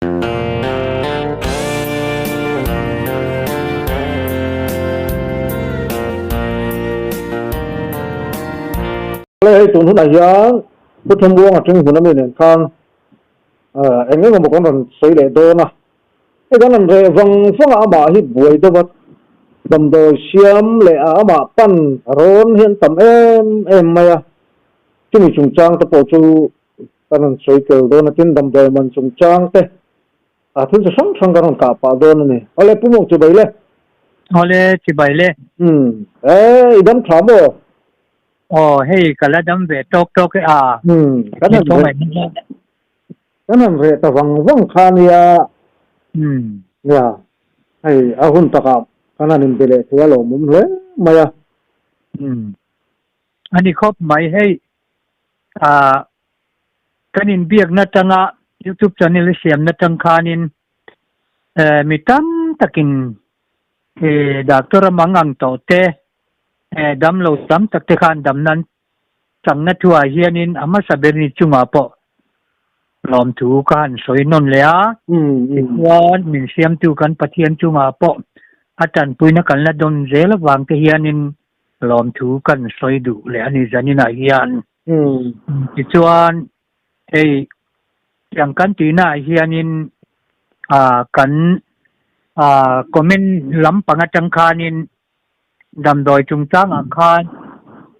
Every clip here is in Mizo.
Hei tun hunah hian Pu Thumbuanga Ṭinghmun ami nen khan eng eng emaw kan rawn sawi leh dawn a, hei kan rawn reh vang vang a, amah hi buai deuh a, damdawi siam leh a amah pan rawn hi an tam em em mai a, chumi chungchang te pawh chu kan rawn sawi tel dawn a, tin damdawi man chungchang te a thil chi hrang hrang kan rawn kah pah dawn a ni. Awle Pu Mawng chibai le. Awle chibai le. Umm e i dam tha maw? Aw hei ka la dam ve tawk tawk e a. Umm kan han reh kan han reh ta vang vang kha nia. Umm. Nia hei a hun takah kan han inbe leh thei a lawmawm hle mai a. Umm a ni khawp mai hei ah kan inbiakna atanga youtube channel i siamna atang khanin eh mi tam takin eh doctor a mang ang tawh te eh damlo tam tak te khan damna an changna thuah hianin a hmasa ber ni chungah pawh lawmthu ka han sawi nawn leh a tichuan min siamtu kan Pathian chungah pawh a tanpuina kan la dawn zel avang te hianin lawmthu kan sawi duh leh a ni zaninah hian. Tichuan hei tiang kan tihnaah hianin ah kan ah comment lampang atang khanin damdawi chungchangah khan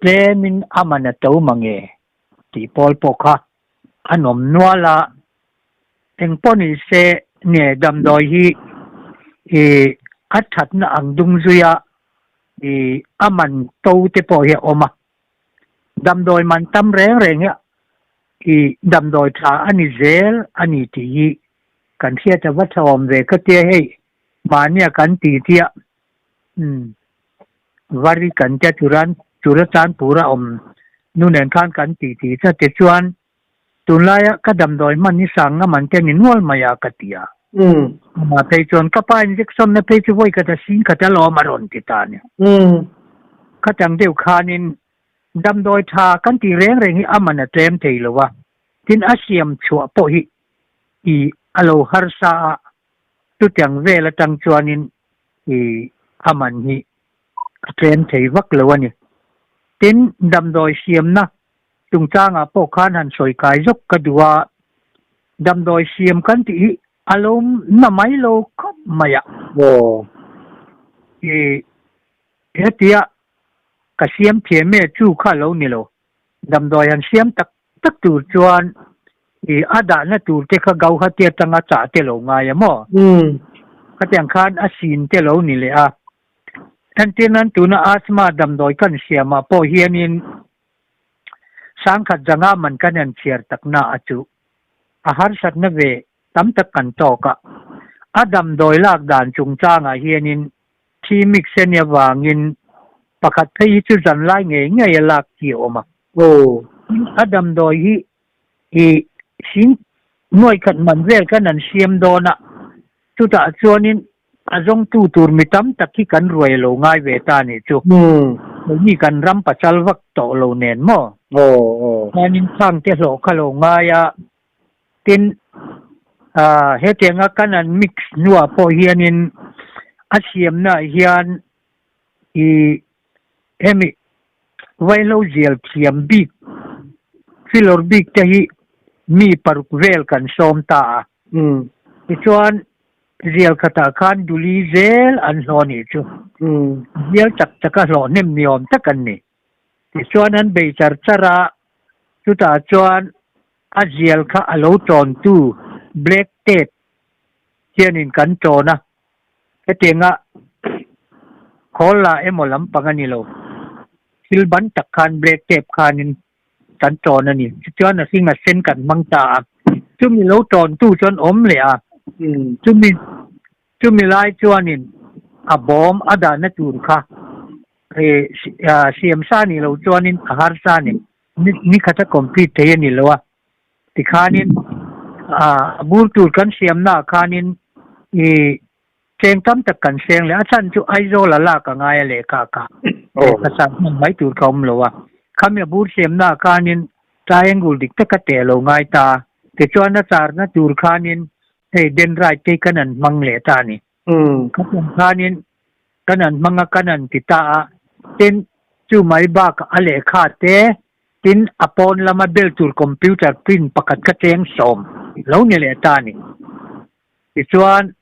tlemin a man a to mange tih pawl pawh kha an awm nual a, engpawh ni se nge damdawi hi ih a thatna ang dung zui a ih a man to te pawh hi a awm a, damdawi man tam reng reng hi ih damdawi tha a ni zel a ni tih hi kan hriat a va tha awm ve ka tia hei mahnia kan ti tia umm vari kan tia churan Churachandpur a awm nu nen khan kan ti ti chat te chuan Tunlaia ka damdawi hman hi sang ngam an te ni nual mai a ka ti a. Amah phei chuan ka pa injection na phei chu vawi khat a sing khat alawm a rawn ti ta a ni. Khatang deuh khanin damdawi tha kan tih reng reng hi a man a tlem thei lo a, tin a siam chhuah pawh hi i a lo harsa a, chutiang vel atang chuanin i a man hi a tlem thei vak lo a ni. Tin damdawi siamna Chungchangah pawh khan han sawi kai zawk ka duh a, damdawi siam kan tih hi a lo na mai lo khawp mai a. I hetia ka siam thiam e chu kha lo ni lo, damdawi han siam tak tak tur chuan i a dahna tur te kha Gauhati atanga chah te lo ngai a maw? Khatiang khan a sin te lo ni leh a. Entirnan tuna asthma damdawi kan siamah pawh hianin Sangkhat zanga man kan han chhiar takna a chu a harsatna ve tam tak kan tawk a. A damdawi lak dan chungchangah hianin thi mix a nih avangin pakhat phei hi chu zanlai ngei ngei a lak chi a awm a. A damdawi hi i sing nuai khat man vel kan han siam dawn a, chutah chuanin A zawngtu tur mi tam tak hi kan ruai a lo ngai ve ta nih chu. Keini kan ram pasal vak tawh lo nen maw? Chuanin khang te hlawh kha lo ngai a, tin hetianga kan an mix hnuah pawh hianin a siamnaah hian i hemi vaihlo zial thiam bik filawr bik te hi mi paruk vel kan sawm ta a. Tichuan Zial khatah khan duli zel an hlawh nih chu. Zial chak chaka hlawh hnem ni awm tak an ni. Tichuan an bei char char a, chutah chuan a zial kha a lo tawntu black tape hianin kan tawn a, hetianga khawl lah emaw lampang a ni lo, thil ban tak khan black tape khanin kan tawn a ni. Tichuan a hring a sen kan hmang ta a, chumi lo tawntu chuan awm leh a, chumi chumi lai chuanin a bawm a dahna tur kha siam sa nih loh chuanin a harsa a ni. Ni khat a complete thei a ni lo a, tikhanin a bur tur kan siamnaah khanin ih Cheng tam tak kan seng leh a chhan chu Aizawl a lak a ngai a lehkha kha lehkha sah hman mai tur kha awm lo a, khami a bur siamna ah khanin triangle dik tak a teh lo ngai ta a, tichuan a charna tur khanin hei Denride te hi kan han hmang leh ta a ni. Khatin khanin kan han hmang a, kan han ti ta a, tin chu mai bakah a lehkha te, tin a pawn lama bel tur computer print pakhat kha cheng 10 lo ni leh ta a ni. Tichuan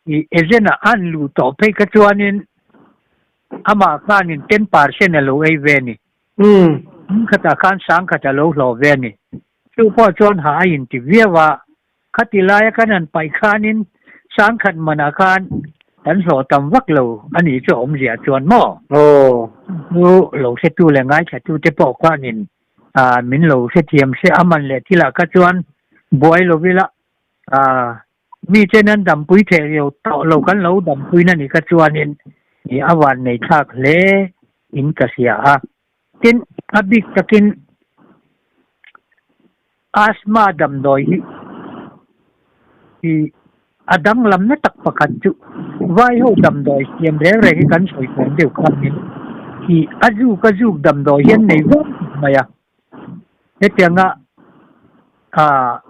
i agent ah a han luh tawh phei kha chuanin amah khanin 10% a lo ei ve a ni. Khatah khan 10,000 a lo hlawh ve a ni. Chu pawh chuan ha a inti viau a, khati laia kan han paih khanin 10,000 manah khan kan hlawh tam vak lo a nih chu a awmzia chuan maw? Chu lo hretu leh ngaithlatute pawh khanin min lo hrethiam se a man leh thilah kha chuan buai lo ila mi ten an dampui theh riau tawh lo kan lo dampui na nih kha chuanin a van nei thlak hle in ka hria a. Tin, a bik takin asthma damdawi hi i a danglamna tak pakhat chu vai ho damdawi siam reng reng hi kan sawi tawn deuh khanin i a zuk a zuk damdawi hian nei vak mai a. Hetianga ah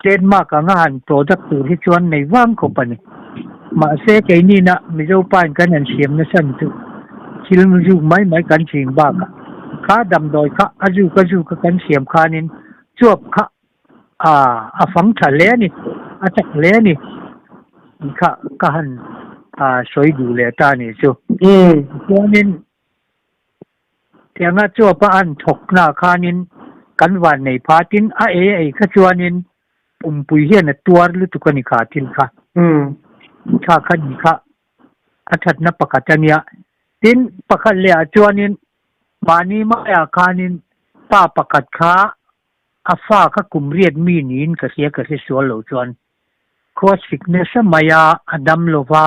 Trademark anga han product tur hi chuan nei vang khawp a ni. Mahse, keinina Mizo pain kan han siam nasa ni chu thil zuk mai mai kan ching bakah kha damdawi kha a zuk a zuk a kan siam khanin chuap kha a a fang tha hle a ni, a chak hle a ni tih kha ka han sawi duh leh ta a nih chu. Tichuanin Tianga chuapa an thawk hna khanin kan van nei pha tin a ei a ei kha chuanin pumpui hian a tuar lutuk a ni kha thil kha. Tha kha ni kha a thatna pakhat a nia. Tin pakhat leh ah chuanin mahni maiah khanin pa pakhat kha a fa kha kum riat mi niin ka hria ka hre sual lo chuan khua sik nasa mai a a dam lova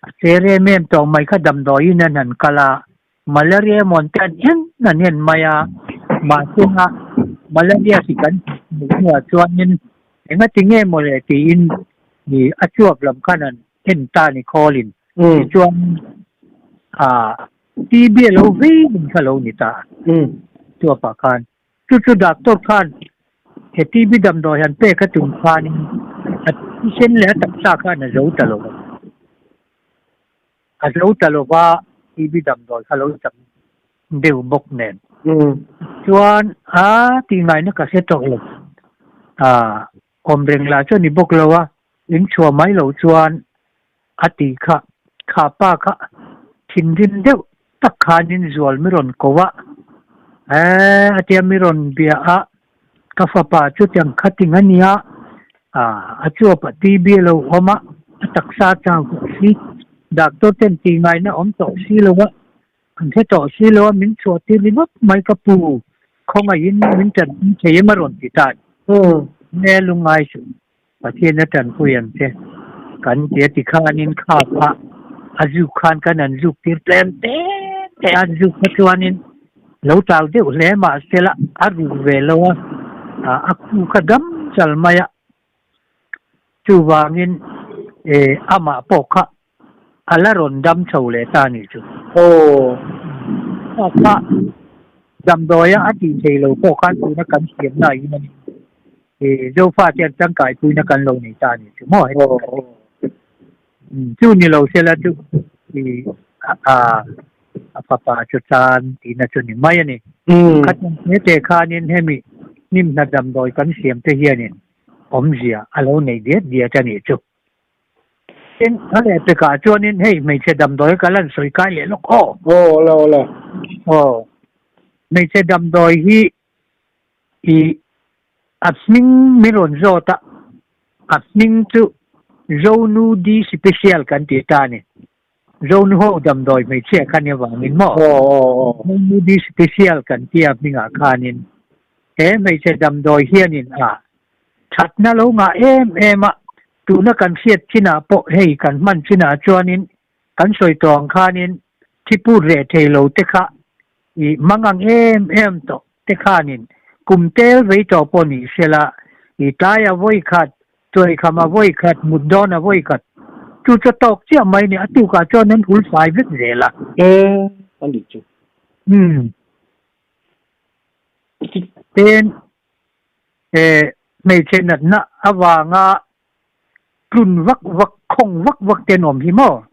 A che rem em tawh mai kha damdawiin an han kal a, malaria emaw te an en an en mai a, mahse a malaria hi kan hmuh hnuah chuanin engati nge maw le tiin i a chuap lam khan an en ta ni khawlin tichuan ah TB a lo vei in kha lo ni ta chuapah khan. Chu chu doctor khan he TB damdawi han pek a tum khanin a thisen leh a taksa khan a zo ta lo va, a zo ta lo va TB damdawi kha lo chak deuh bawk nen. Chuan a tih ngaihna ka hre tawh lo, awm reng lah chu a ni bawk lo a, in chhuah mai loh chuan a ti kha, kha pa kha thinrim deuh tak khanin zual mi rawn ko a, eh a tia mi rawn bia a, ka fapa chu tiang khating a nia, a chuap a TB a lo awm a, a taksa chau tawh si, doctor ten tih ngaihna awm tawh si lo a, an hre tawh si lo a, min chhuah tir ringawt mai ka pu, khawngaihin min tanpui thei em a rawn ti ta a ni. Nge lungngai suh. Pathian a tanpui ang che. Kan ti a ti khanin kha kha a zuk khan kan han zuk tir tlem te te a, zuk kha chuanin lo chau deuh hle mahsela a ruk ve lo a, a khu kha dam chal mai a. Chuvangin amah pawh kha a la rawn dam chho leh ta a nih chu. Aw. Kha damdawia a tih thei lo pawh khan tuna kan siamna in a ni. Zofa te an tangkai puina kan lo nei ta a nih chu maw heti kan ti. Chu ni lo sela chu a fapa chu chan tihna chu ni mai a ni. Khatin hete khanin hemi hnimhna damdawi kan siam te hianin awmzia a lo nei diat diat a nih chu. Tin, a leh pekah chuanin hei hmeichhe damdawi ka lan sawi kai leh lawk aw. Aw, awle awle. Aw, hmeichhe damdawi hi i a hming min rawn zawt a, a hming chu Zonu D Special kan ti ta a ni. Zonu ho damdawi hmeichhia kha nia vangin maw? Aw, aw, aw. Zonu D Special kan tia hmingah khanin he hmeichhe damdawi hianin a thatna lo ngah em em a, tuna kan hriat chinah pawh hei kan hman chinah chuanin kan sawi tawh ang khanin thiput reh thei lo te kha i hmang ang em em tawh te khanin kum tel vei tawh pawh ni sela i tlaia vawi khat, tuaikhama vawi khat, mut dawna vawi khat chu chu tawk chiah mai ni, a tukah chuan an hul fai vek zel a. E, a ni chu. Umm. Tin, he hmeichhe natna avanga. Tlun vak vak, khawng vak vak te an awm hi maw?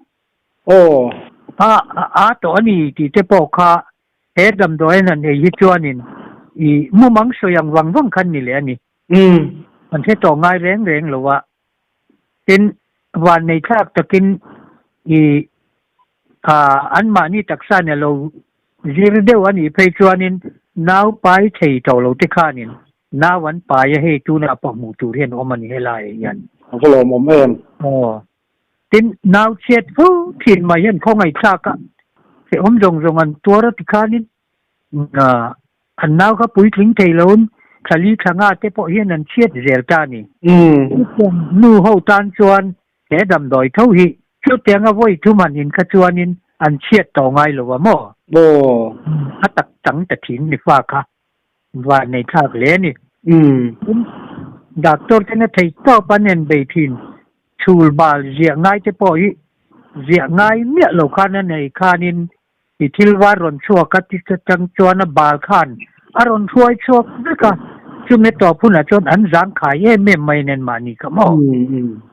Aw. A a tawh a ni tih te pawh kha he damdawiin han ei hi chuanin i mumang sawi ang vang vang khan ni leh a ni. Umm. An hre tawh ngai reng reng lo a. Tin, vannei thlak takin i a anmahni taksa nia lo zir deuh a nih phei chuanin nau pai thei tawh lo te khanin Nau an pai a hei tunah pawh hmuh tur hian awm a ni helaiah hian. A va lawmawm em? Aw. Tin, nau chhiat fo thin mai hian khawngaihthlak a hrehawm zawng zawng an tuar a tikhanin an nau kha puitling thei loin thla li thla nga te pawh hian an chhiat zel ta a ni. Chutiang nu ho tan chuan he damdawi tho hi chutianga vawi thum han in kha chuanin an chhiat tawh ngai lo a maw? Aw. A tak chang ta thin ni fa kha. Van nei thlak hle a ni. Tin, doctor ten a theih tawp an en bei thin. Chhul bal ziah ngai te pawh hi ziah ngai miah lo khan a nei khanin i thil var rawn chhuak a ti chang chuan a bal khan a rawn hruai chhuak vek a, chumi tawp hunah chuan an zang khai em em mai nen mahni kha maw?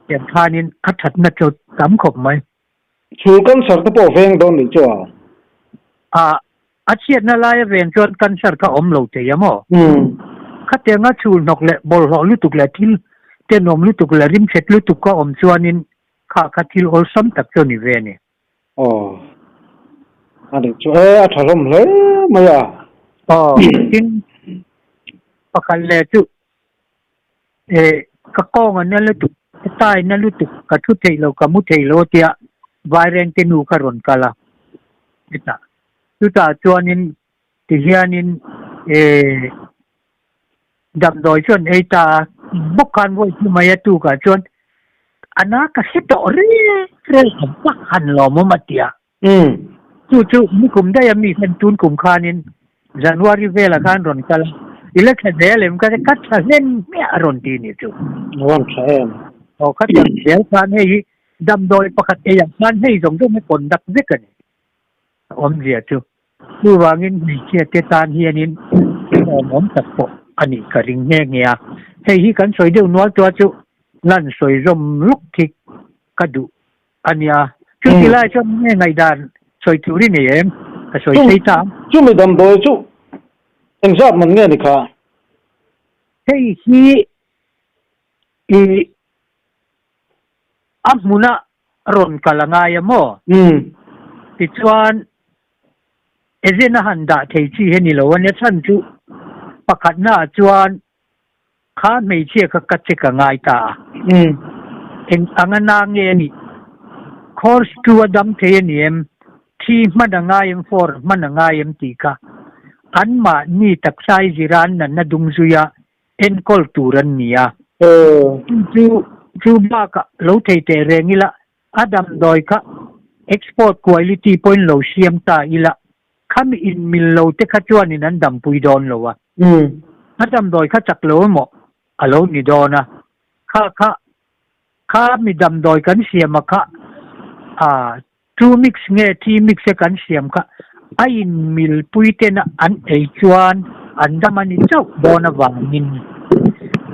Tiang khanin a thatna chu tam khawp mai. Chhul cancer te pawh veng dawn nih chu a. A, a chhiatna laia ven chuan cancer kha awm lo thei a maw? Khatianga chhul hnawk leh bawlhhlawh lutuk leh thil tenawm lutuk leh rimchhet lutuk kha awm chuanin kha kha thil awlsam tak chu a ni ve a ni. Aw, a nih chu e, a tha hlawm hle mai a. Aw, tin, pakhat leh chu Eh, ka kawng a na lutuk, ka tai na lutuk, ka thu theih lo, ka mu theih lo tia Vairengte nu kha rawn kal a. Hetah, chutah chuanin tihianin eh, damdawi chuan ei ta a, bawk khan vawi thu mai a tukah chuan a na ka hre tawh reng reng ang tak han lawmawm a ti a. Chu chu nikum daih a mi khan tun kum khanin January velah khan rawn kal a, i la tha zel em? Ka ka tha hlen hmiah a rawn ti nih chu. Rawn tha em? Aw kha tha zel khan hei hi damdawi pakhat ei ang khan hei zawng zawng hi conduct vek a ni. A awmzia chu. Chuvangin hmeichhia te tan hianin awmawm tak pawh a nih ka ring nghe nghe a. Hei hi kan sawi deuh nual tua chu lan sawi zawm lawk khi ka duh A nia, chuti lai chuan nge ngaihdan sawi tur i nei em? Ka sawi thei ta. Chumi damdawi chu engzat man nge ni kha? Hei hi i a hmuna rawn kal a ngai a maw? Tichuan agent a han dah thei chi hi a ni lo a nia, chhan chu pakhatnaah chuan Kha hmeichhia kha ka check a ngai ta a. Eng anga na nge a nih? Course chu a dam thei a ni em? Thi hman a ngai em for hman a ngai em tih kha anmahni taksai zira an natna dung zuia enkawl tur an ni a. Chu chu chu bakah lo thei teh reng ila a damdawi kha export quality pawhin lo siam ta ila Khami inmil lo te kha chuanin an dampui dawn lo a. A damdawi kha chak lo emaw a lo ni dawn a. Kha kha kha mi damdawi kan siam a kha a two mix nge three mix e kan siam kha a inmil pui tena an ei chuan an dam a ni chauh dawn avangin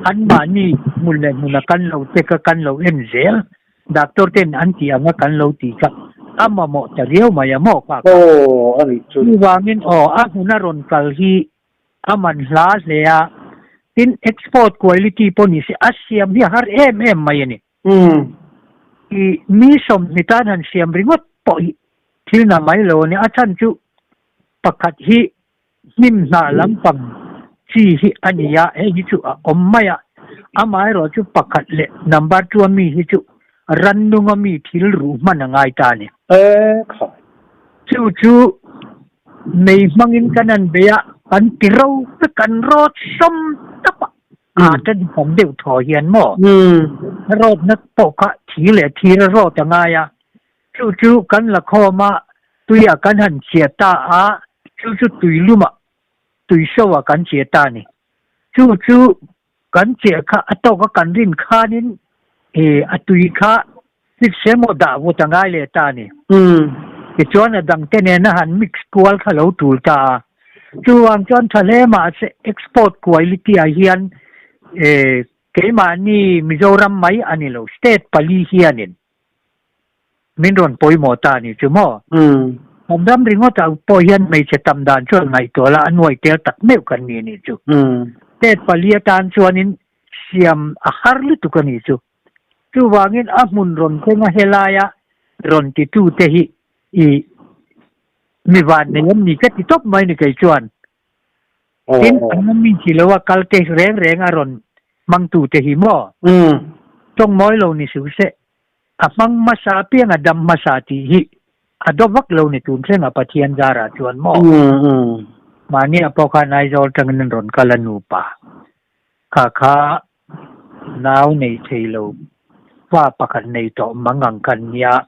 anmahni hmun leh hmuna kan lo check a kan lo en zel. Doctor ten an tih anga kan lo tih kha a mamawh ta riau mai a maw kha kha. Aw a nih chu. Chuvangin aw a hmuna rawn kal hi a man hla hle a, tin export quality pawh ni se a siam hi a har em em mai a ni. I mi sawmhnih tan han siam ringawt pawh hi thil na mai lo a ni. A chhan chu pakhat hi Hnim hnah lampang chi hi a ni a, hei hi chu a awm mai a, amaherawh chu pakhat leh number two a mi hi chu rannunga mi thil ruh hman a ngai ta a ni. E khai. Chu chu mei hmangin kan han bei a, kan ti ro vek, kan rawt sawm tap a, a ta dikang deuh thaw hian maw? Rawtna pawh kha thi leh thir a rawt a ngai a, Chu chu kan la khawm a, tuiah kan han chhia ta a, chu chu tui lumah, tui show-ah kan chhia ta a ni. Chu chu kan cheh kha a tawk a kan rin khanin e a tui kha mix emaw dah vut a ngai leh ta a ni. Tichuan a dangte nena han mix kual kha lo tul ta a. Chuvang chuan tha hle mahse export quality-ah hian e. Keimahni Mizoram mai a ni lo, state pali hianin min rawn pawimawh ta a ni chu maw? Kan ram ringawtah pawh hian hmeichhe tam dan chuan ngaihtuah la a nuai tel tak meuh kan ni a nih chu. State pali atan chuanin siam a har lutuk a nih chu. Chuvangin a hmun rawn thleng a helaia rawn titute hi i mi van nei an ni ka ti tawp mai ni kei chuan. Tin, an mummy si lo a kal te reng reng a rawn hmangtu te hi maw? Tawng mawi lo ni suh se, a hmang hmasa apiang a dam hmasa tih hi a daw vak lo ni tun thleng a Pathian zarah chuan maw? Mahnia pawh khan Aizawl tangin an rawn kal a nupa kha kha nau nei thei lo fa pakhat nei tawh mang ang khan nia.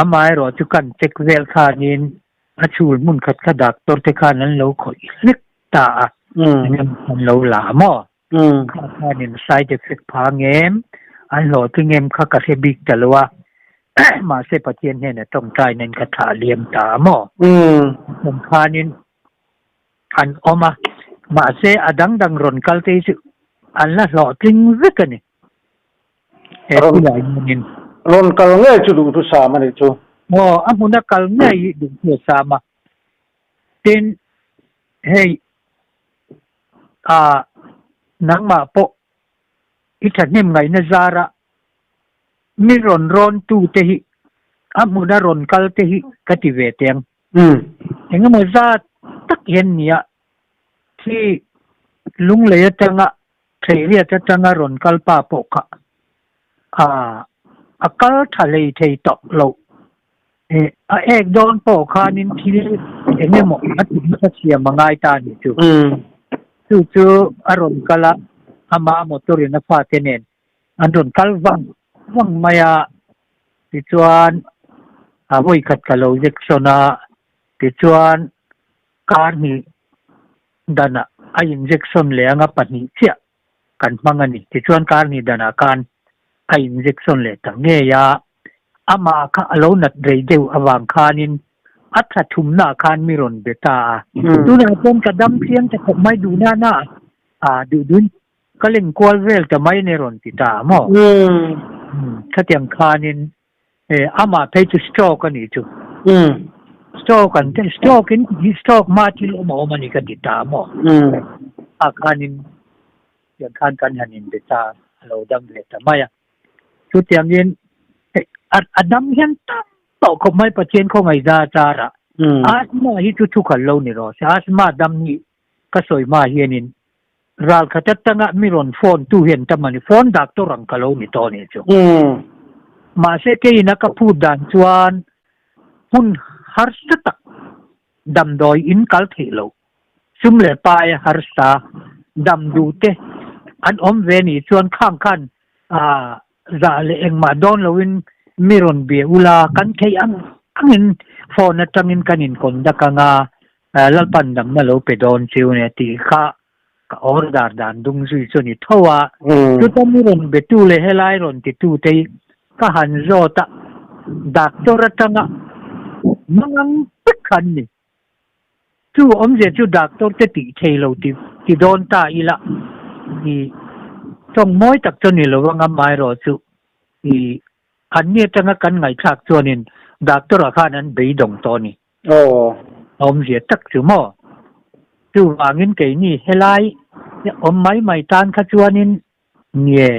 Amaherawh chu kan check vel khanin a chhul hmun khat kha doctor te khan an lo khawih hlek ta a, eng emaw an lo la maw? Kha khanin side effect pha ngem, an hlawhtling em kha ka hre bik ta lo a, mahse Pathian hnena tawngtai nen ka thlah liam ta a maw? Chung khanin an awm a, mahse a dang dang rawn kal te hi chu an la hlawhtling vek a ni. He thil ah hianin. Rawn kal ngei chu duhthu sam a nih chu. Aw, a hmuna kal ngei hi duhthu a sam a. Tin, hei ah nangmah pawh i thahnem ngaihna zara mi rawn rawn tu te hi a hmuna rawn kal te hi ka ti ve teng. Engemaw zat tak hian nia khi lunglei atanga Theiriat atanga rawn kal pa pawh kha a kal tha hlei thei tawh lo. A ek dawn pawh khanin thil engemaw a ti hmasa siam a ngai ta a nih chu. Chu chu a rawn kal a, ama motor in a fate nen an rawn kal vang vang mai a, tichuan a vawi khat ka lo injection a, tichuan kar hnih danah a injection leh anga pahnih chiah kan hmang a ni. Tichuan kar hnih danah khan a injection leh ta ngei a, amah kha a lo nat rei deuh avang khanin a tha thumnaah khan mi rawn be ta a, tunah chuan ka dam chiang ta khawp mai duh nana a duh duhin Ka len kual vel ta mai ni rawn ti ta maw? Khatiang khanin amah phei chu stroke a nih chu. Stroke an ti, stroke in stroke hma thil awm a awm a ni ka ti ta maw? A khanin tiang khan kan han inbe ta a lo dam ve ta mai a. Chutiangin a dam hian tam tawh khawp mai Pathian khawngaihna a char a. Asthma hi chu thu khalh lo ni rawh se. Asthma dam hi ka sawi hma hianin Ral khat atanga mi rawn phone tu hian tam a ni, phone doctor ang ka lo ni tawh a nih chu. Mahse keiin a ka phut dan chuan hmun harsa tak damdawi in kal theih loh, sum leh pai harsa dam duh te an awm ve nih chuan khang khan zah leh engmah dawn loin mi rawn bia ula kan theih ang angin phone atangin kan in conduct anga Lalpan damna lo pe dawn chiu nia tih kha ka order dan dung zui chu a ni tho a. Chuta mi rawn betu leh helai rawn titu te hi ka han zawt a, doctor atanga mangang vek kha an ni. Chu awmzia chu doctor te tih thei lo ti ti dawn ta ila i tawng mawi tak chu a ni lo a ngamaherawh chu i an ni atanga kan ngaihthlak chuanin doctor ah khan an beidawng tawh a ni. Aw. Awmzia tak chu maw? Chuvangin keini helai awm mai mai tan kha chuanin nge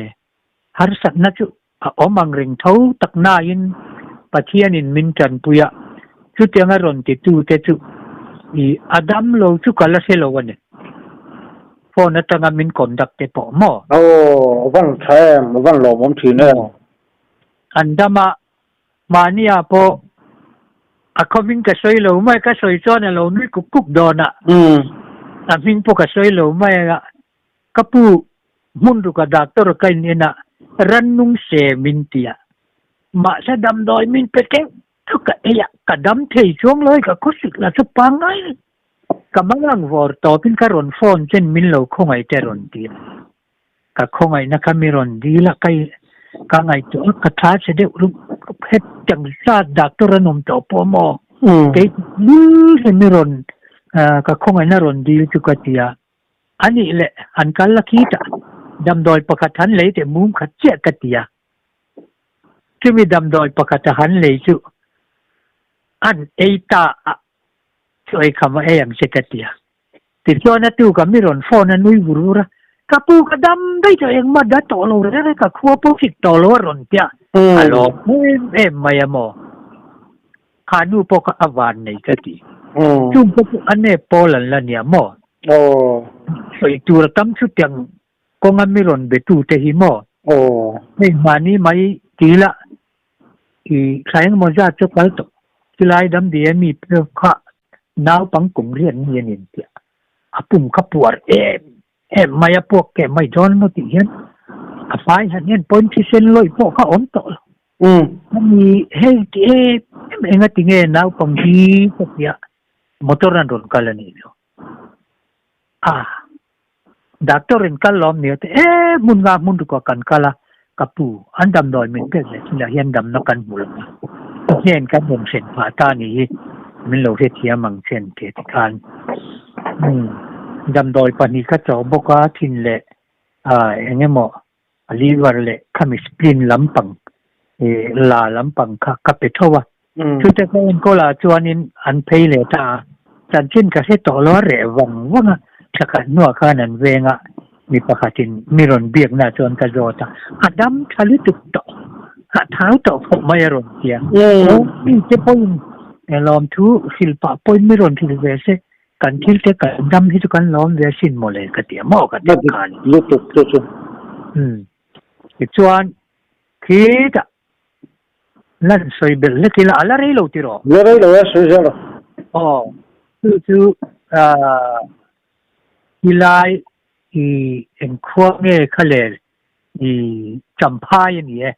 harsatna chu a awm ang reng tho tak nain Pathianin min tanpui a, chutianga rawn titute chu i a dam lo chu ka la hre lo a ni. Phone atanga min conduct te pawh maw? Aw, a van tha em, a van lawmawm thin em. An dam a, Mahnia pawh a khaw hming ka sawi lo mai, ka sawi chuan a lo nui kuk kuk dawn a, a hming pawh ka sawi lo mai a, ka pu hmun ruka doctor ka in en a, rannung se min ti a, mahse damdawi min pe keuh chu ka ei a, ka dam thei chuang lo ka khawsik la chu pangngai ka mangang vawr tawpin ka rawn phone chen min lo khawngaih te rawn ti a. Ka khawngaihna kha mi rawn dil a, ka ka ngaihtuah a, ka tha che deuh rup rup het tang zat doctor an awm tawh pawh maw? Kei lul hi mi rawn ka khawngaihna rawn dil chu ka ti a, anih leh han kal la khi ta. Damdawi pakhat han lei teh mum khat chiah ka ti a. Chumi damdawi pakhata han lei chu an ei ta a, chu ei kham a ei ang che ka ti a. Tichuan a tuk a mi rawn phone a nui vur vur a, Ka pu ka dam daih tawh engmah da tawh lo reng reng ka khua pawh fik tawh lo a rawn tia a lawm em em mai a maw. Kha nu pawh kha a van nei ka ti. Chung pawh chu a nep pawl an la nia maw. Sawi tur a tam chu tiang kawnga mi rawn be tu te hi maw. Hei mahni mai ti ila i thla engemaw zat chu kal tawh. Chulai damdi a mi pawh kha naupang kum riat mi a nin tiah a pum kha puar em em mai a puak keh mai dawn maw tih hian a fai han en pawhin thisen lawih pawh kha awm tawh lo. Ani hei ti em em enga tinge naupang hi ka tia motor an rawn kal a nih chu. Ah doctor in kal lawm nia te e hmun nga hmun rukah kan kal a ka pu an damdawi min pek leh thil ah hian damna kan hmu lo a hnen kan rawn hren phah ta ni hi min lo hrethiam ang chen tih ti khan umm damdawi pahnih ka chawh bawk a thin leh ah eng emaw a liver leh khami spleen lampang ih la lampang kha ka pe tho a chute ka enkawl ah chuanin an phei leh ta a chanchin ka hre tawh lo a reh vang vang a thla khat hnuah khan an veng a mi pakhatin mi rawn biakna chuan ka zawt a a dam tha lutuk tawh a thau tawh khawp mai a rawn ti a aw mi te pawhin lawmthu hrilh pah pawhin mi rawn hrilh ve se Kan thil te kan dam hi chu kan lawm ve asin mawle ka ti a maw ka ti ang khan. Lutuk chu chu. Umm. Tichuan khitah lan sawi belh hlek ila a la rei lo tiraw? La rei lo e, sawi zel rawh. Aw, chu chu aah tilai i engkhua nge kha le i Champhai a ni e.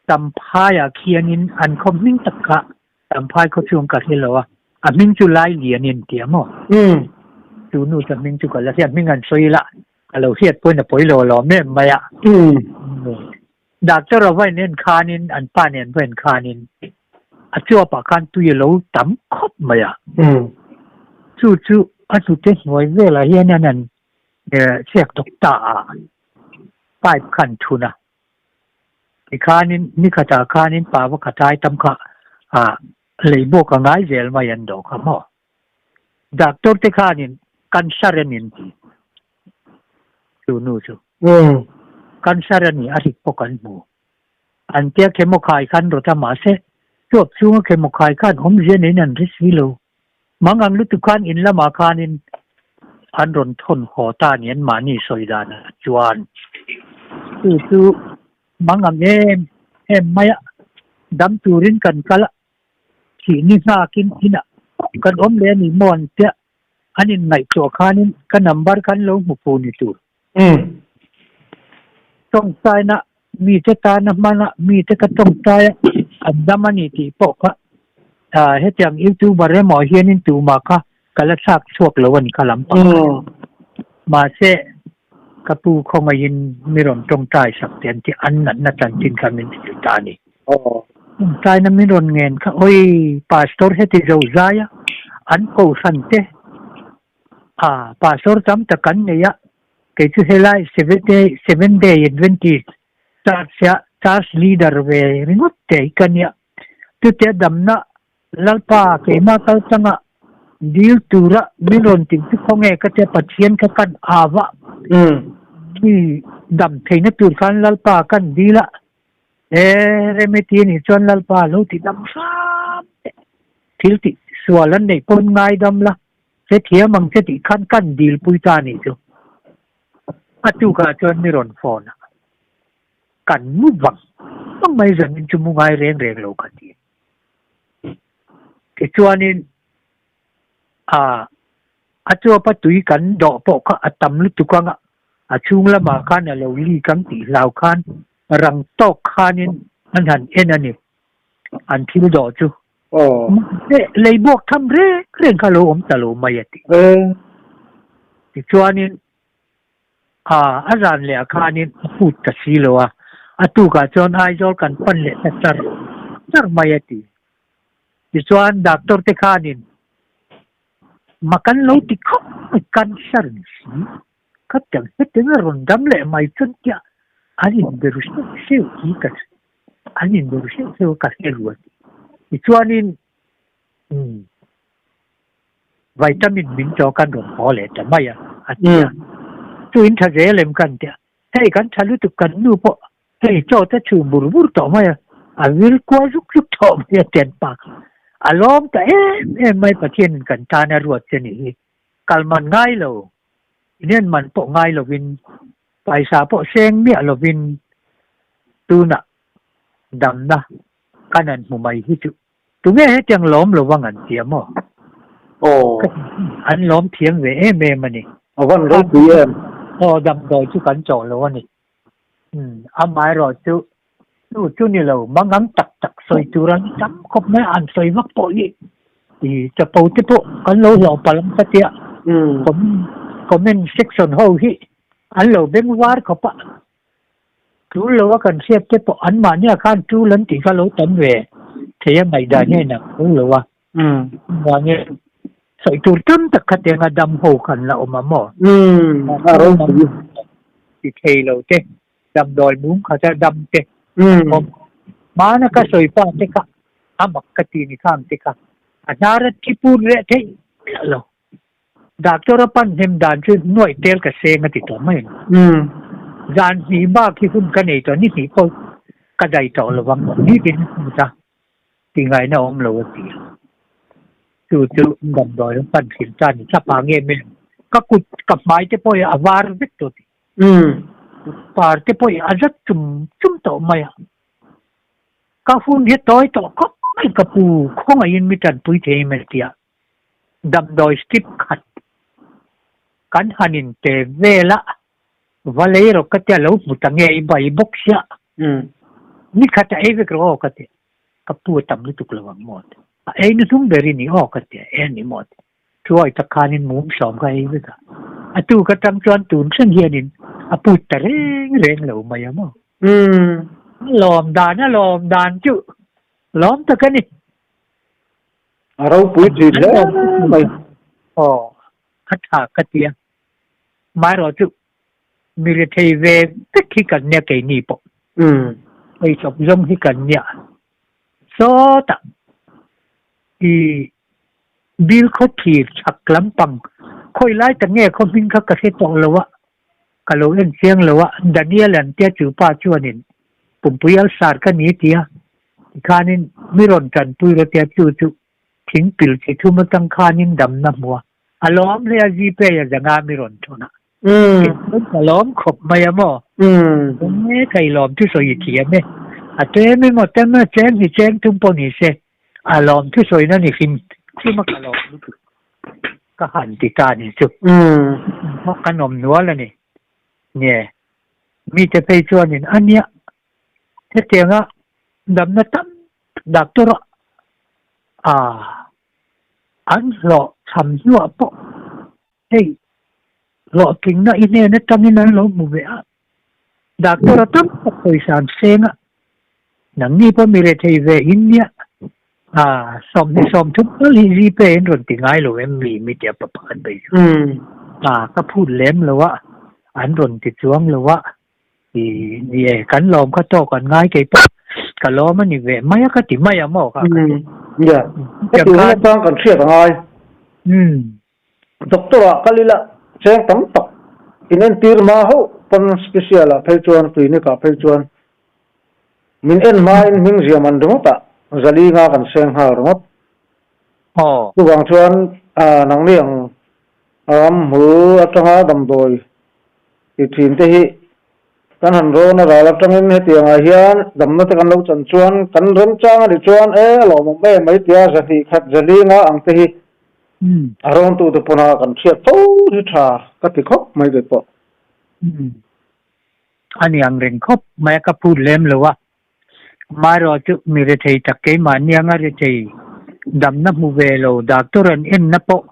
Champhaiah khianin an khaw hming tak kha Champhai khaw chhung ka hre lo a, a hming chu Lailian in ti a maw? Chu nu chu a hming chu ka la hria, hming an sawi ila ka lo hriat pawhin a pawi lo alawm em mai a. Doctor a va in en khanin an pa nen va en khanin a chuapah khan tui a lo tam khawp mai a. Chu chu a hnute hnuai velah hian an han chhiak tawk ta a, pipe khan thun a. Tikhanin nikhatah khanin pa va khatai tam kha ah lei bawk a ngai zel mai an dawh kha maw. Doctor te khanin cancer a nin ti chu nu chu. Cancer a ni a hrik pawh kan hmu. An tia chemo khai khan rawt a mahse chuap chhunga chemo khai khan awmzia neiin an hre si lo. Mangang lutuk khan in lamah khanin an rawn thawn haw ta ni an mahni sawi danah chuan chu chu mangang em em mai a, dam turin kan kal a, thih ni nghakin inah kan awm leh a ni maw an tia an inngaihtuah khanin ka number khan lo hmu fu ni tur. Tawngtaina mite tana hmana mite ka tawngtai a an dam a ni tih pawh kha hetiang youtuber emaw hianin tumah kha ka la thlak chhuak lo a ni kha lampang kha. Mahse ka pu khawngaihin mi rawn tawngtai sak te an tih an natna chanchin kha min hrilh ta a ni. Tawngtaina min rawn ngen kha awi pastor heti zo zai a an kohhran te A, pastor tam tak kan nei a, kei chu helai Seven Day Seven Day Adventist Church ah Church Leader ve ringawt te hi ka nia. Chutia damna Lalpa keimah kal tanga dil tura min rawn tih chu khawnge ka tia Pathian kha kan au a, mi dam theihna tur khan Lalpa kan dil a, e remeti anih chuan Lalpa lo ti dam hram teh, thil tih sual an neih pawn ngaidam la, Hrethiam ang che tih khan kan dilpui ta anih chu. A tukah chuan mi rawn phone a, kan mu vang vang mai zanin chu mu ngai reng reng lo ka ti. Tichuanin a a chuapa tui kan dawh pawh kha a tam lutuk anga a chhung lamah khan a lo leak ang tih hlau khan rang tawk khanin an han en a ni an thil dawh chu. Mahse, lei buak tham reng reng kha lo awm ta lo mai a ti. Tichuanin, a a zan leh ah khanin a phut ta si lo a, a tukah chuan Aizawl kan pan leh ta char char mai a ti. Tichuan, doctor te khanin, Ma kan lo ti khawp mai, cancer ni si. Khatiang hetiang a rawn dam leh mai chuan tia an inbe ru hreuh hreuh hi ka an inbe ru hreuh hreuh a ka hre ruat. Tichuanin umm vitamin min chaw kan rawn haw leh ta mai a, a ti a. Chu in tha zel em kan tia, hei kan tha lutuk kan nu pawh hei chaw te chhum bur bur tawh mai a, a vil kual zuk zuk tawh mai a tian pa kha. A lawm ta em em mai Pathianin kan tan a ruat che nih hi. Kal man ngai lo, inen man pawh ngai lovin, paisa pawh seng miah lovin tunah damna kan han hmu mai hi chu tunge hetiang lawm lo vang an ti a maw? Aw. An lawm thiam ve em em a ni. A van ropui em? Aw, damdawi chu kan chawh lo a ni. Umm, amaherawhchu Chu chu ni lo, mangang tak tak sawi tur an tam khawp mai a, an sawi vak pawh hi i chapo te pawh kan lo hlawh palh ang ka tia, comment section ho hi an lo beng var khawp a, tul lo a kan hriat te pawh an mahnia khan tul an tih kha lo tam ve thei a ngaihdan hian a tul lo a, vangin sawi tur tam tak kha tiang a dam ho khan la awm a maw? A ropui. Ti thei lo te. Damdawi mum kha chu dam te awm. Hmana ka sawi pa te kha a mak ka ti ni khang te kha a hnar a thi pur reh theih miah lo. Doctor a pan hnem dan chu nuaih tel ka seng a ti tawh mai ang. Zan hnih bak hi hun ka nei tawh ni hnih pawh ka dai tawh lo vang ni tin a hmut a ti ngaihna awm lo a ti a. Chu chu damdawi an pan thin ta ni thlap ah nge mem ka kut ka hmai te pawh hi a var vek tawh ti. Par te pawh i a zat chum chum tawh mai a. Ka hun hi tawi tawh khawp mai ka pu, khawngaihin mi tanpui thei em tia damdawi strip khat kan han in pe vel a, va lei rawh ka tia lo hmu ta nge i bai bawk sia, ni khat a ei vek rawh aw ka ti, ka pu a tam lutuk lo ang maw ti, a ei na hnung ber i ni aw ka ti, e ni maw ti. Chuai tak khanin mum sawm ka ei vek a, a tuk atang chuan tun thleng hianin a put ta reng reng lo mai a maw? A lawm dan a lawm dan chu lawm tak a ni. A ropui thin hle mai. Aw, a tha ka ti a, maherawh chu mi rethei ve vek hi kan nia keini pawh. Eichawp zawng hi kan nia. Sawtah i Bill khaw thlir chhak lampang khawi lai tak nge khaw hming kha ka hre tawh lo a, ka lo en chiang lo a, Daniel an tia chu pa chuanin pumpui alsar ka ni tia tikhanin mi rawn tanpui rawh tia chu chu thing pil chi thum atang khanin damna hmu a, a lawm hle a Gpay a zanga mi rawn thawn a. Kei ka lawm khawp mai a maw? Enge ka i lawm thusawi i thiam e. A tlem emaw tem a cheng hi cheng tum pawh ni se, a lawm thusawi na ni hrim hrim a ka lawm lutuk. Ka han ti ta ni chu. Ka nawm nual a ni. Nge, mite phei chuanin a nia hetianga damna tam tak doctor a an hlawh chham hnuah pawh Hei, hlawhtlingna i hnen atangin an lo hmu ve a, doctor a tam tak pawisa an seng a, nangni pawh mi rethei ve in nia, ah, 20 30 tal hi Gpay in rawn ti ngai lo em mi mi tia pa pakhat bei chu. Ah, ka phut lem lo a, an rawn ti chuang lo a, i ni e, kan lawm kha tawk an ngai kei pawh ka lawm a ni ve mai a ka ti mai a maw kha ka ti. Nia, heti hun atang kan hriat a ngai. Doctor ah kal ila cheng tam tak in entir hma hauh pawn special ah phei chuan clinic ah phei chuan min en hma in hming ziam an ringawt ah zali nga kan seng nghal ringawt. Chuvang chuan nangni ang ram hmul atanga damdawi ti thin te hi Kan han rawn a ral atangin hetiangah hian damna te kan lo chan chuan kan remchang a nih chuan e a lawmawm em mai tia zahnih khat zalinga ang te hi a rawntute pawna kan hriat fo hi tha ka ti khawp mai kei pawh. A ni ang reng khawp mai a ka phut lem lo a, amaherawhchu mi rethei tak keimahni anga rethei damna hmu ve lo doctor an enna pawh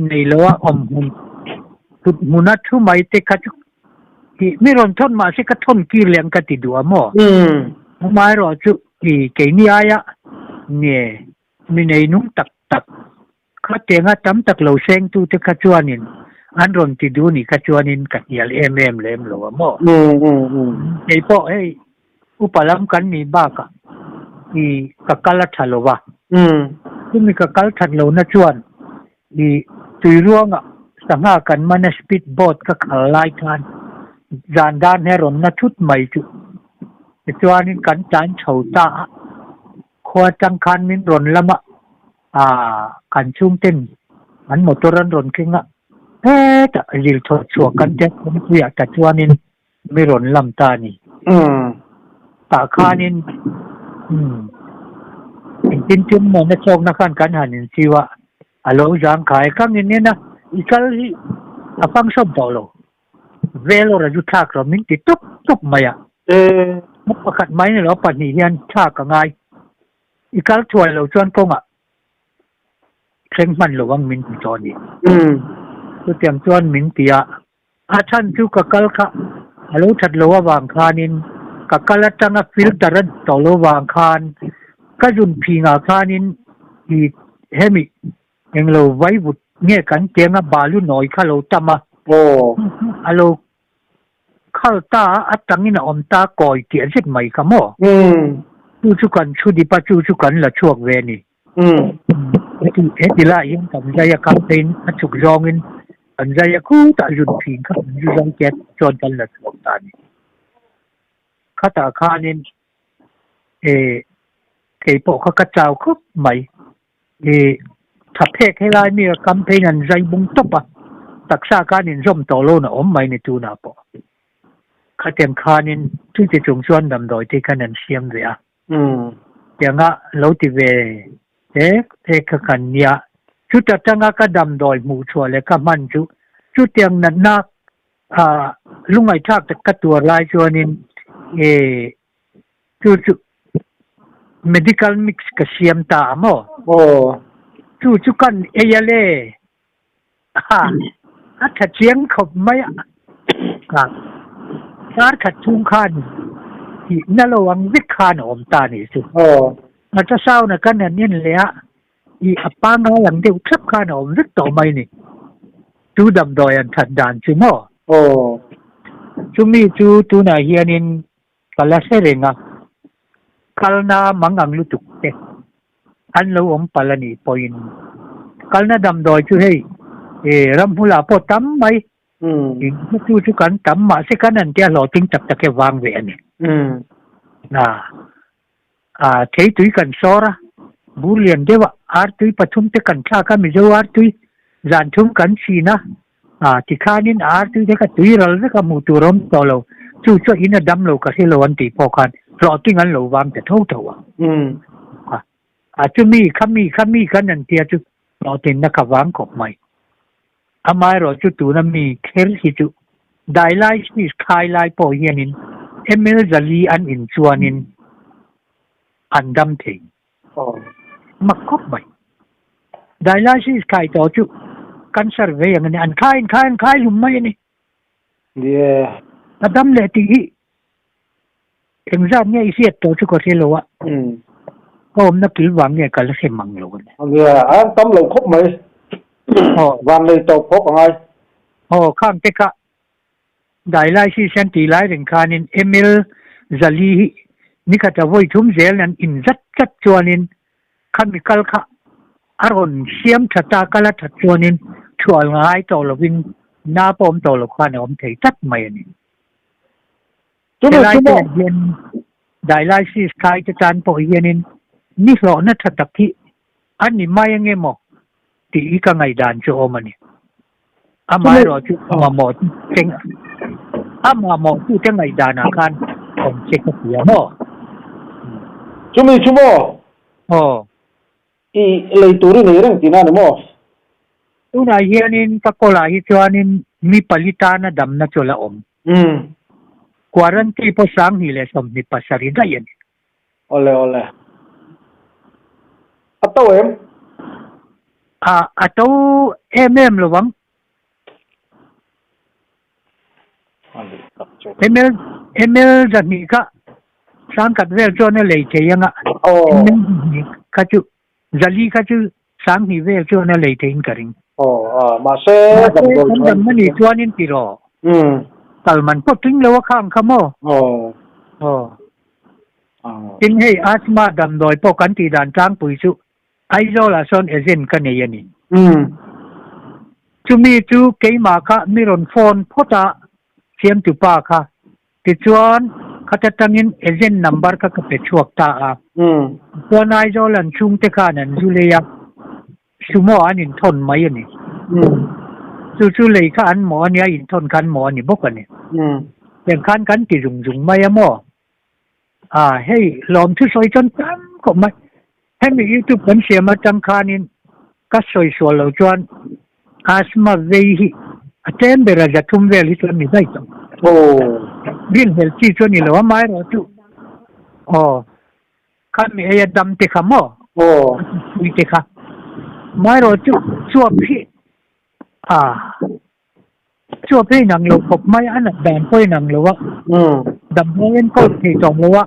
Nei lo a awm hmun thut hmuna thu mai te kha chu tih mi rawn thawn mah se ka thawn kir leh ang ka ti duh a maw? Amaherawhchu i keini aia nge mi nei nung tak tak kha tenga tam tak lo sengtu te kha chuanin An rawn ti duh nih kha chuanin ka hnial em em lem lo a maw? Kei pawh hei upa lam kan nih bakah i ka kal a tha lo va. Chumi ka kal that lohna chuan i tui ruangah sangha kan man a speed boat ka khal lai khan zan dan hi a rawn na thut mai chu. Tichuanin kan tlan chho ta a, khua atang khan min rawn lam a, Aaa, kan chhungten an motor an rawn keng a, hetah zil thawt chhuah kan tia kawngpuiah ta chuanin mi rawn lam ta a ni. Tah khanin umm engtin tum maw na chawkna khan kan han insiu a, a lo zangkhai kangin en a, i kal hi a function tawh lo. Vel awrh a zu thlak lo min ti tawp tawp mai a. Pakhat mai ni lo pahnih hian thlak a ngai. I kal thuai lo chuan kawngah thleng hman lo ang min ti tawh a ni. Chutiang chuan min ti a, a chhan chu ka kal kha a lo that lo avang khanin ka kal atanga filter a tawh lo vang khan ka zun phingah khanin i hemi englo vaivut nge kan tianga balu nawi kha lo tam a, a lo Khal ta a tangin a awm ta kawi tiah zet mai kha maw? Chu chu kan thu dip a, chu chu kan la chhuak ve a ni. Heti lai hian kan zai a campaign a chhuk zawngin kan zai a khutah zun thin kha kan zu zai te chuan kan la chhuak ta a ni. Khatah khanin kei pawh kha ka chau khawp mai. I tha phek helai mi a campaign an zai bung tawp a, taksa khan inzawm tawh lo na awm mai ni tunah pawh. Khatiang khanin chuti chung chuan damdawi te khan an siam ve a. Tianga lo ti ve tek tek kha kan nia. Chuta tanga ka damdawi hmuh chhuah leh ka hman chu chutiang natna lungaihthlak tak ka tuar lai chuanin i Chu chu medical mix ka siam ta a maw? Aw. Chu chu kan ei a le. Ha, a tha chiang khawp mai a. Ha, kar khat chhung khan tih na lo ang vek khan a awm ta nih chu. Aw. Ultrasound a kan han en leh a, i a pangngai ang deuh thlap khan a awm vek tawh mai ni. Chu damdawi an that dan chu maw? Aw. Chumi chu tunah hianin Ka la hre reng a, kalna mang ang lutuk te an lo awm palh a nih pawhin kalna damdawi chu hei ramhmulah pawh tam mai, chu chu kan tam mahse kan an tia hlawhtling tak tak e vang ve a ni. Thei tui kan sawr a, bur lian deuh a artui pathum te kan thlak a, Mizo artui zan thum kan chhin a, tikhanin a artui te kha tui ral vek a hmuh tur a awm tawh lo, chu chu in a dam lo ka hre lo an tih pawh khan hlawhtling an lo vang ta tho tho a. Chumi khami khami kan an tia chu hlawhtlinna kha vang khawp mai. Amaherawh chu tuna mi kher hi chu dialysis khai lai pawh hianin ml zali an in chuanin an dam thei. Mak khawp mai. Dialysis khai tawh chu cancer vei ang a ni. An khai an khai an khai hlum mai a ni. A dam leh tih hi Engzat nge i hriat tawh chu ka hre lo a, ka awmna kil vang nge ka la hre mang lo a ni. Nia, a tam lo khawp mai. Van lei tawp khawp a ngai. Aw, khang te kha dialysis an tih lai reng khanin ml zali hi nikhat a vawi thum zel an in zat zat chuanin khami kal kha a rawn siam tha ta, kal a that chuanin thual ngai tawh lovin na pawh awm tawh lo khan a awm thei tlat mai a ni. Helai te hian dialysis khai te tan pawh hianin ni hlawhna tha tak hi a ni mai ange maw tih hi ka ngaihdan chu awm a ni. Amaherawh chu a mamawh te a mamawh tu te ngaihdanah khan awm che ka ti a maw? Chumi chu maw? Aw. I lei tur i nei reng tihna a ni maw? Tunah hianin ka kawlah hi chuanin mi pali tana damna chu a la awm. Quarantine pawh 2027 daih a ni. Awle awle. A to em? A a to em em lo ang. Ml ml zahnih kha sangkhat vel chuan a lei thei ang a. Ml zahnih kha chu zali kha chu Sanghnih vel chuan a lei theiin ka ring. Aw, a, mahse Mahse kan dam a nih chuanin ti rawh. Umm. Kal man pawh tling lo a khang kha maw? Aw. Aw. Tin hei asthma damdawi pawh kan tih dan tlangpui chu Aizawl ah sawn agent ka nei a ni. Umm. Chumi chu keimah kha mi rawn phone phawt a, siamtu pa kha. Tichuan, khata tangin agent number kha ka pe chhuak ta a. Chuan Aizawl an chhungte khan an zu lei a, sumo an inthawn mai a ni. Chu chu lei kha an mawh a nia, inthawn kha an mawh a ni bawk a ni. Tiang khan kan ti zung zung mai a maw? A, hei lawmthu sawi chuan tam khawp mai. Hemi YouTube kan siam atang khanin ka sawi sual lo chuan asthma vei hi a tlem ber a zathum vel hi chuan ni daih tawh. Aw. Rinhlelh chi chu a ni lo amaherawh chu aw khami ei a dam te kha maw? Aw. A pui te kha. Amaherawh chu chuap hi a. Chuap hi inang lo khawp mai, a nat dan pawh inang lo a, damdawi enkawl thei tawh lo a,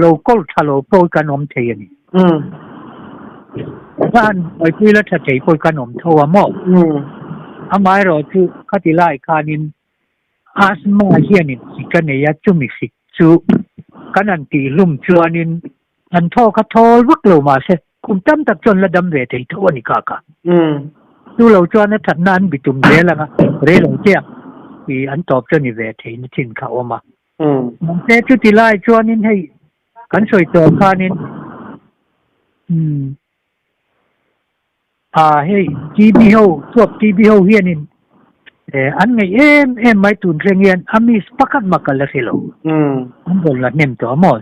lo kawl tha lo pawh kan awm thei a ni. Ka han buaipui la tha thei pawh kan awm tho a maw? Amaherawh chu khati lai khanin asthma hianin hrik a nei a, chumi hrik chu kan han tihhlum chuanin an thaw kha thawl vak lo mahse Kum tam tak chuan la dam ve thei tho a ni kha kha. Chu lo chuan a thatna an bitum zel anga rei lo chiah i an tawp chu a ni ve thei na chin kha a awm a. Mahse chuti lai chuanin hei kan sawi tawh khanin umm a hei TB ho chuap TB ho hianin an ngaih em em mai tun thleng hian a miss pakhat mah ka la hre lo. An rawn la hnem tawh a maw?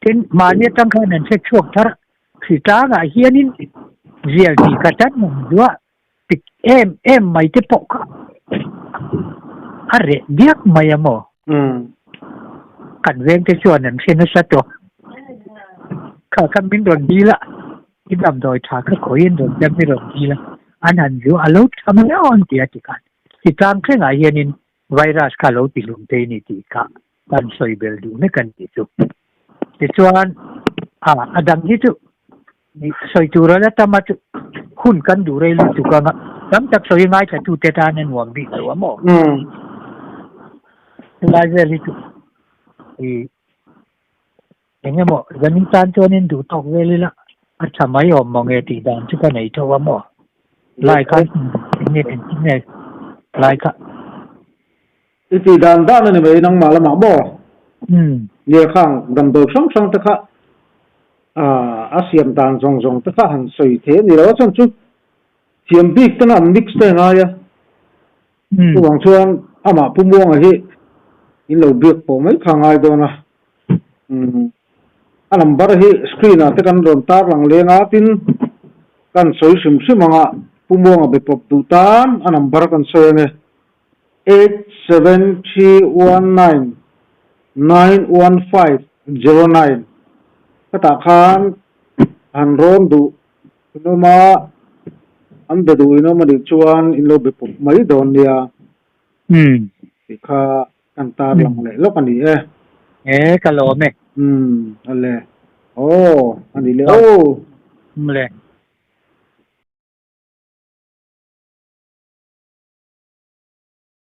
Tin, mahni atang khan an hre chhuak thar hritlangah hianin zial tih kha tan ang duah pik em em mai te pawh kha a reh diak mai a maw? Kan veng te chuan an hre nasa tawh. Kha kha min rawn dil a, i damdawi tha kha khawiin rawn dam i rawn dil a, an han zu a lo tha mai awn ti a ti khan hritlang thlengah hianin virus kha lo ti hlum thei a ni tih kha kan sawi bel duh mek a ni chu. Tichuan, a a dang hi chu sawi tur a la tam a chu hun kan duh rei lutuk anga tam tak sawi ngaithla tute tan a nuam bik lo a maw? Helai vel hi chu i eng emaw zanin tan chuanin duh tawk vel ila a tha mai awm maw nge tih dan chu ka nei tho a maw? Lai khan eng nge engtin nge lai kha. I tih dan dan a ni mai nangmah lamah maw? Nia khang damdawi hrang hrang te kha a siam dan zawng zawng te kha han sawi thei a ni lo a chuan chu thiam bik tena an mix te a ngai a. Chuvang chuan amah Pu Muanga hi in lo biak pawh mai kha a ngai dawn a. A number hi screen ah te kan rawn tar lang leng a tin kan sawi hrim hrim anga Pu Muanga be pawp duh tan a number kan sawi ange. 8731991509 Khatah khan han rawn duh in awm a, an be duh in awm a nih chuan in lo be pawp mai dawn nia tih kha kan tar lang leh lawk a ni e. E, ka lawm e. Umm, a le. Aw, a ni le aw. Le.